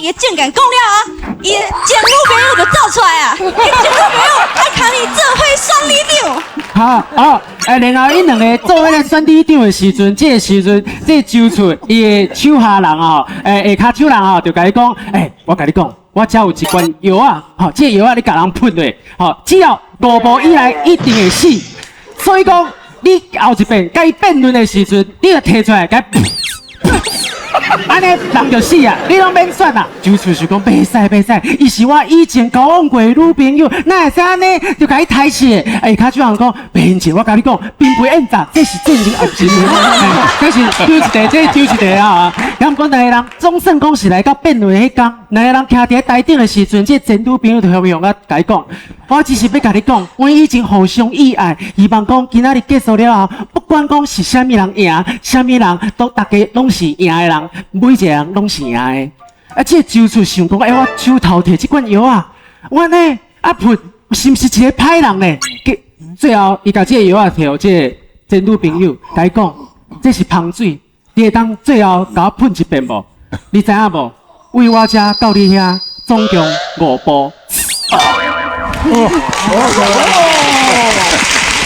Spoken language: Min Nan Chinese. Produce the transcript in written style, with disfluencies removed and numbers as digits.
伊的證言講了後，伊的前女朋友就走出來啊！伊前女朋友愛共伊做伙選里長。好哦，然後𪜶兩个做彼个選里長的時陣，這个時陣，這个周處伊的手下人哦，下跤手人哦，就共伊講，我共你講，我遮有一罐藥仔，吼，這个藥仔你共人噴落，吼，只要五步以內一定會死。所以講，你後一遍共伊辯論的時陣，你就提出來共伊。按呢人就死啊！你攏免選啦。周處就講袂使袂使，伊是我以前交往過的女朋友，哪會使按呢就共伊刣死？跤手人講免錢，我共你講，兵不厭詐，這是戰爭啊，毋是？這是丟一塊，這是丟一塊啊！咁講兩個人總算講是來到辯論彼工，兩个人徛佇台頂的時陣，這前女朋友就向用啊共伊講，我只是欲共你講，阮以前互相意愛，希望講今仔日結束了後，不管講是啥物人贏，啥物人都大家攏是贏的人，每一个人攏是贏的。啊，這个周處想講，我手頭提這罐藥仔，我呢啊噴，是毋是一个歹人呢？最後，伊共這个藥仔提予這个前女朋友，共伊講，這是芳水，你會當最後共我噴一遍無？你知影無？為我遮到你遐，總共五步。